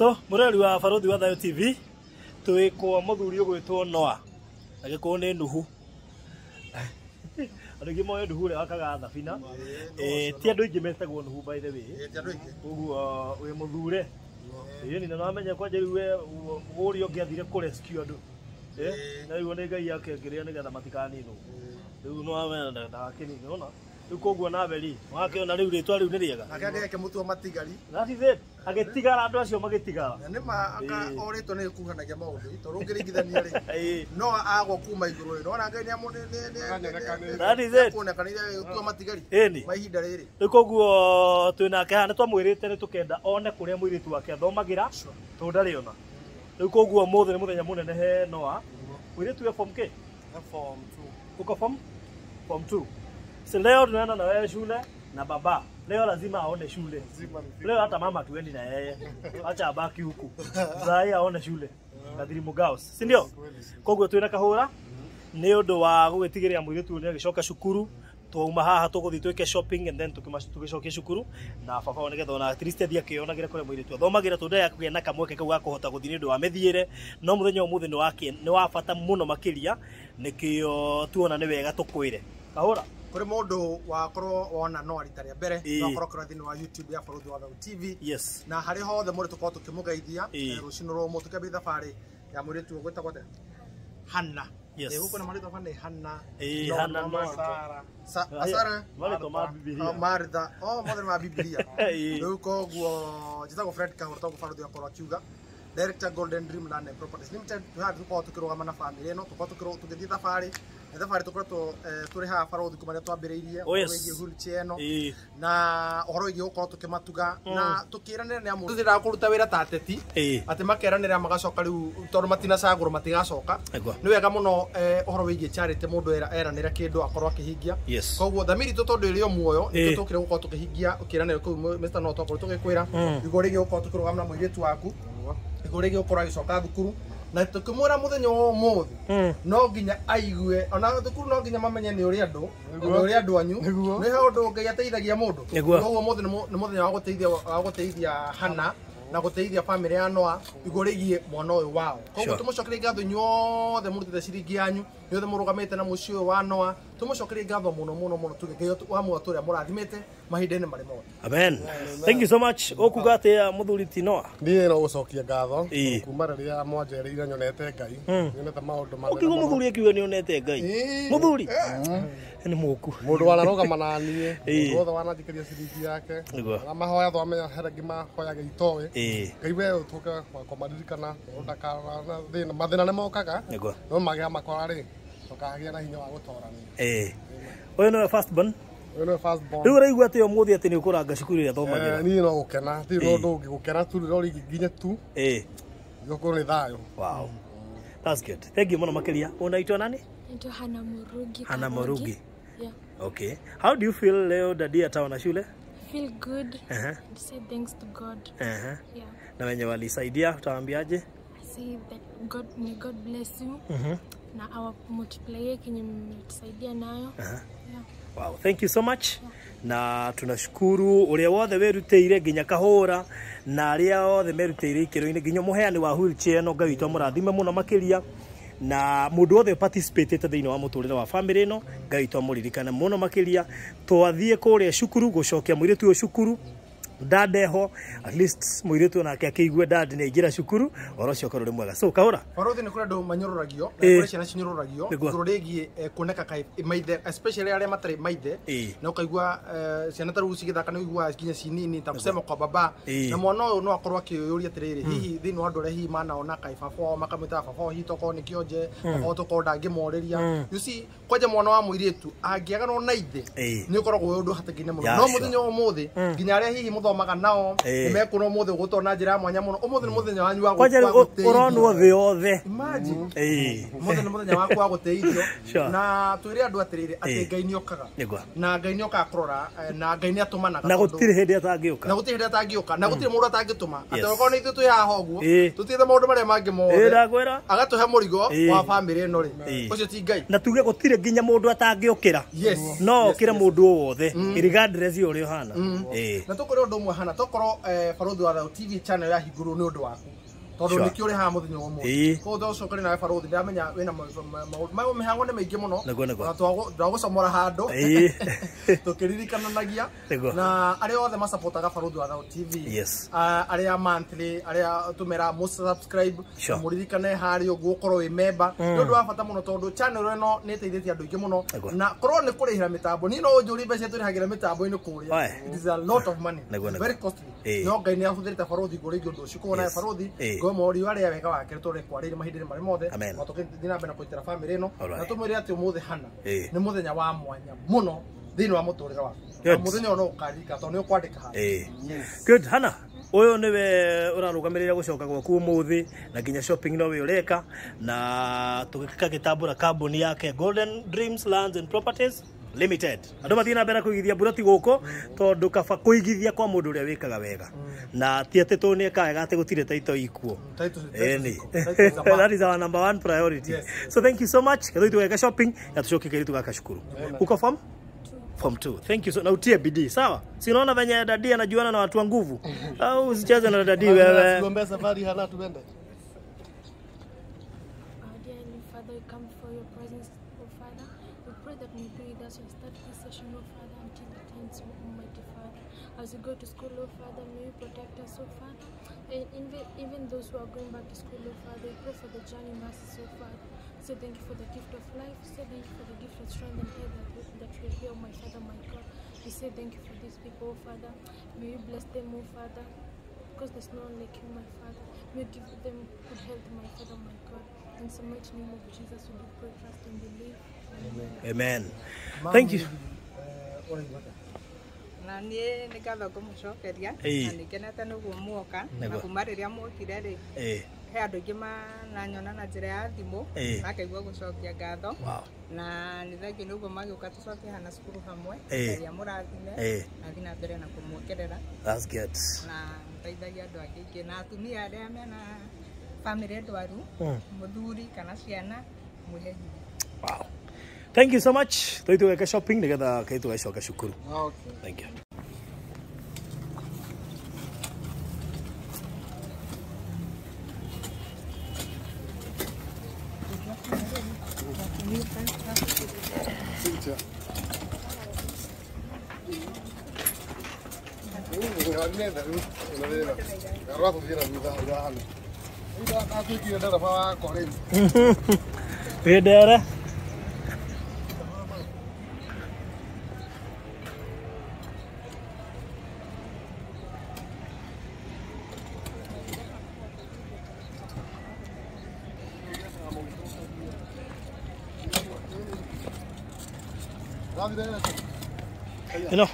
So mũrori wa Barũthi wa Thayo TV, twĩ kwa mũthuri ũgwĩtwo Noah, na gĩkũyũ nĩ Nuhu. Andũ aingĩ moĩ Nuhu ũrĩa wakaga thabina. Ti andũ aingĩ metagwo Nuhu, by the way. Koguo wĩ mũthure. Ĩni na wamenya kwanja rĩu we ũrĩa ũngĩ athire kũ rescue andũ. Na rĩu nĩ Ngai akĩongereire nĩgetha matikaninwo. Rĩu nĩ wamenya ndagakĩninwo ona. Rĩu koguo nawe rĩ, wakĩona rĩu rĩtwa rĩu nĩ rĩega. Nake agĩkĩmũtua matigari. That is it. Agĩtigara, andũ acio magĩtigara. Na nĩ ma anga o rĩtwa nĩ rĩkuhanagia maũndũ, tondũ ũngĩringithania rĩ, no agwa kuma igũrũ rĩ, nona Ngai nĩ That is it. kuonekanire gũtua matigari ma ihinda rĩrĩ. Rĩu koguo twĩ nake haha, nĩ twamwĩrĩte nĩ tũkenda one kũrĩa mũirĩtu wake athomagĩra, tondũ ndarĩ ona. Rĩu koguo ũmũthĩ nĩ mũthenya mũnene he Noah. Mũirĩtu we form K? Form 2. Uko form 2. Si leo tunaenda na wewe shule na baba. Leo lazima aone shule. Leo hata mama tuendi na yeye. Acha abaki huku. Zai aone shule. Gathirimu Girls. Si ndio? Koguo twina kahũra nĩ ũndũ wa gũgĩtigĩrĩra mũirĩtu ũyũ nĩ agĩcoka cukuru. Twauma haha tũgũthiĩ twĩke shopping and then tũgĩcokie cukuru na baba wao nĩgetha ona at least athiĩ akĩonagĩra kũrĩa mũirĩtu athomagĩra, tondũ ndarĩ akũgĩa na kamweke kau ga kũhota gũthiĩ nĩ ũndũ wa mĩthiĩre. No mũthenya ũmũthĩ nĩ wa bata mũno makĩria, nĩkĩo tuona nĩ wega tũkwĩre. Kahũra. Kũrĩ mũndũ wakorwo wona no rita rĩa mbere, no akorwo akĩrora thĩinĩ wa YouTube ya Barũthi wa Thayo TV. Na harĩ hothe mũrĩ tũkorwo tũkĩmũgeithia, rũcinĩ rwa ũmũthĩ tũkĩambia thabarĩ ya mũirĩtu ũgwĩtagwo atĩa? Hannah. Gũkũ na marĩtwa nĩ Hannah. No, Hannah no, Noah. Sarah. Sarah. Marĩtwa ma Bibilia. Oh, Martha. Oh, mothe ma Bibilia. Rĩu koguo njĩtagwo Fred Kahũra, toguo Barũthi akorwo akiuga. Director Golden Dream Land and Properties Limited. Twĩ haha tũkoragwo tũkĩrũgama na family ĩno, tũkoragwo tũgĩthiĩ thabarĩ. Nĩ thabarĩ tũkoretwo tũrĩ haha Barũthi kuma rĩrĩa twambĩrĩirie Oh, yes. ũhoro wĩgiĩ wheelchair ĩno. Na ũhoro wĩgiĩ gũkorwo tũkĩmatuga na tũkĩranĩra nĩ amu tũthiĩraga kũruta wĩra ta ateti, atĩ makeranĩra magacoka rĩu tondũ matinacagũrwo matigacoka. Nĩ wega mũno, ũhoro wĩgiĩ charity, mũndũ eranĩra kĩndũ akorwo akĩhingia. Koguo thamiri itũ tondũ ĩrĩ o muoyo, nĩkĩo tũkire gũkorwo tũkĩhingia kĩranĩro kĩu, Mr. No twakorwo tũgĩkwĩra igũrũ rĩgiĩ gũkorwo tũkĩrũgama na mũirĩtu waku, igũrũ rĩgiĩ gũkorwo agĩcoka thukuru, na tũkĩmwĩra mũthenya wa ũmũthĩ no nginya aigue ona thukuru no nginya mamenye nĩ ũrĩ andũ, nĩ ũrĩ andũ anyu, nĩ he ũndũ Ngai ateithagia mũndũ. Koguo ũmũthĩ nĩ mũthenya wa gũteithia Hannah na gũteithia family ya Noah igũrũ rĩgiĩ mwana ũyũ wao. Koguo tũmũcokerie ngatho inyuothe mũrutĩte ciringi yanyu, inyuothe mũrũgamĩte na mũciĩ ũyũ wa Noah, tũmũcokerie ngatho mũno mũno mũno, tuge Ngai wa muoyo tũrĩa mũrathimĩte mahinda-inĩ marĩ mothe. Amen. Thank you so much. Ũkuga atĩa mũthuri ti Noah? Niĩ no gũcokia ngatho kuma rĩrĩa mwanjereire nyonete Ngai, nyonete maũndũ manene Ũkiuga mũno. Mũthuri akiuga nĩ onete Ngai. Mũthuri nĩ mũku. Mũndũ wanarũgama na niĩ, mũndũ wothe wananjikĩria ciringi yake, na mahoya twamenya he rĩngĩ mahoyaga itoĩ. Ngai we ũtuĩke wa kũmaririkana, ndakana thĩna, mathĩna nĩ mokaga, no magĩa makora rĩ, ndũkagĩa na hinya wa gũtorania. Ũyũ nĩwe first born. Ũyũ nĩwe first born. Rĩu ũraigua atĩa ũmũthĩ atĩ nĩ ũkũranga cukuru ĩrĩa athomagĩra? Niĩ no gũkena, tirĩ ũndũ ũngĩ, gũkena tu no rĩngĩ nginya tu. Gũkorwo nĩ thayũ. Wow. That's good. Thank you mũno makĩria. Unaitwa nani? Naitwa Hannah Murugi. Hannah Karugi. Murugi. Yeah. Okay. How do you feel leo daddy ataona shule? I feel good. And say thanks to God. Yeah. Na wenye walisaidia utawaambiaje? I say that God, may God bless you. Na awa multiply kenye mmetusaidia nayo. Yeah. Wow, thank you so much. Na tunashukuru uria wothe werutĩire nginya kahũra na arĩa othe merutĩire ikĩro-inĩ nginya mũheani wa wheelchair no Ngai witũ amũrathime mũno makĩria, na mũndũ wothe participatĩte thĩinĩ wa mũtũrĩre wa family ĩno Ngai witũ amũririkane mũno makĩria. Twathiĩ kũrĩa cukuru gũcokia mũirĩtu ũyũ cukuru, ndandeho at least mũirĩtu onake akĩigue dad nĩ aingĩra cukuru, ũhoro ũcio ũkorwo ũrĩ mwega. So kahũra. Barũthi, nĩ kũrĩ andũ manyũrũragio na kũrĩ ciana cinyũrũragio igũrũ rĩgiĩ kuoneka kaĩ maithe, especially arĩa matarĩ maithe, na ũkaigua ciana ta rĩu cigĩthaka nĩ ũiguaga nginya ci nini ta kusema kwa baba, na mwana ũyũ no akorwo akĩyũria atĩrĩrĩ, hihi thĩinĩ wa andũ arĩa hihi manaona kaĩ baba wao makamwĩtaga baba wao, hihi tokorwo nĩ kĩonje, baba wao tokorwo ndangĩmorĩria. You see, kwanja mwana wa mũirĩtu angĩaganwo na ithe nĩ ũkoragwo wĩ ũndũ hatĩka-inĩ mũno. No mũthenya wa ũmũthĩ nginya arĩa hihi mũthomaga nao nĩ mekuona ũmũthĩ ũgũtwo na njĩra ya mwanya mũno. Ũmũthĩ nĩ mũthenya wanyu wa Kwanja wa rĩu gũtĩithio. ũronwo thĩ yothe. Imagine. Ũmũthĩ nĩ mũthenya waku wa gũtĩithio. Na twĩre andũ atĩrĩrĩ atĩ Ngai nĩ okaga. Na Ngai nĩ okaga kũrora, na Ngai nĩ atũmanaga Na tondũ gũtirĩ hĩndĩ atangĩũka. Na gũtirĩ hĩndĩ atangĩũka, na gũtirĩ mũndũ atangĩtũma. Atĩ okorwo nĩ ithuĩ twĩ haha ũguo, tũtigĩte maũndũ marĩa mangĩ mothe. Ndakwĩra. Agatũhe mũrigo wa bamĩrĩ ĩno rĩ. Ũcio ti Ngai. Na tuge gũtirĩ nginya mũndũ atangĩũkĩra. No okĩre mũndũ o wothe, regardless ya ũrĩa ũhana. Na tũkwĩra ũndũ ũmwe hana tokorwo Barũthi wa Thayũ TV channel yahingũrwo nĩ ũndũ waku tondũ nĩkĩo ũrĩ haha mũthenya wa ũmũthĩ. Koguo tũcokerie nawe Barũthi, ndĩramenya wĩna maũndũ mĩhango nĩ mĩingĩ mũno na twagũcomora handũ tũkĩririkananagia na arĩa othe masapotaga Barũthi wa Thayũ TV, arĩa monthly, arĩa tũmera mũ subscribe na mũririkane harĩa ũguo ũkorwo wĩ member nĩ ũndũ wa bata mũno tondũ channel ĩno nĩ ĩteithĩtie andũ aingĩ mũno na korwo nĩ kũrĩhĩra mĩtambo niĩ no ũnjũrie mbeca tũrĩhagĩra mĩtambo-inĩ kũrĩa, it is a lot of money, very costly, no Ngai nĩ ahũthĩrĩte Barũthi ngũrĩngĩ ũndũ ũcio. Koguo nawe Barũthi ngomori arĩa wega wake tũrĩ kwarĩire mahinda marĩ mothe na tũgĩthiĩ na mbere na kũnyitĩra famĩlĩ ĩno na tũmwĩre atĩ ũmũthĩ hana nĩ mũthenya wa mwanya mũno thĩinĩ wa mũtũrĩre waku na mũthenya ũyũ no ũkaririkana tondũ nĩ ũkwandĩka handũ. Good. Hana, ũyũ nĩwe ũrarũgamĩrĩra gũcoka gwaku ũmũthĩ na nginya shopping nowe ũreka na tũgĩkagĩtambũra kambuni yake Golden Dreams Lands and Properties Limited. Andũ mathiĩ na mbere kũigithia mburoti gũkũ tondũ kaba kũigithia kwa mũndũ ũrĩa wĩkaga wega na ti atĩ tondũ nĩekaga wega atĩ gũtirĩ taito ikuo. That is our number one priority. So thank you so much. Ketho tugeka shopping na tucoke keri tugaka cukuru. Uko form? Form 2. Thank you so. Na utie bidii, sawa? Si unaona venye dadi anajuana na watu wa nguvu? Au usicheze na dadi wewe. Tuombe safari hana tuende. Dear Father, we come for your presence, O Father. We pray that may be with us and start this session, O Father, until it ends, Almighty Father. As we go to school, O Father, may you protect us, O Father. And even those who are going back to school, O Father, we pray for the journey mercies, O Father. Say thank you for the gift of life. Say thank you for the gift of strength and health that we are here, my Father, my God. We say thank you for these people, O Father. May you bless them, O Father, because there's no one like you, my Father. May you give them good health, my Father, my God. In the mighty name of Jesus, we do pray, trust, and believe. Amen. Thank you. Na niĩ nĩ ngatho ngũmũcokeria na nĩ ngenete nĩ ũguo muoka na kuma rĩrĩa mwokire rĩ he andũ aingĩ mananyona na njĩra ya thimũ makaigua gũcokia ngatho na nĩ thengiũ nĩ ũguo magĩũka tũcoke hana cukuru hamwe Ngai amũrathime na thiĩ na mbere na kũmuongerera. That's good. Na mũteithagia andũ angĩ aingĩ na atumia arĩa mena famĩlĩ ndwaru mũthuri kana ciana mwĩhe hinya. Wow. Thank you so much. Tũthiĩ tũgeke shopping nĩgetha kaĩ tũgacoka cukuru. Okay. Thank you. Wĩ ndere. Ĩno.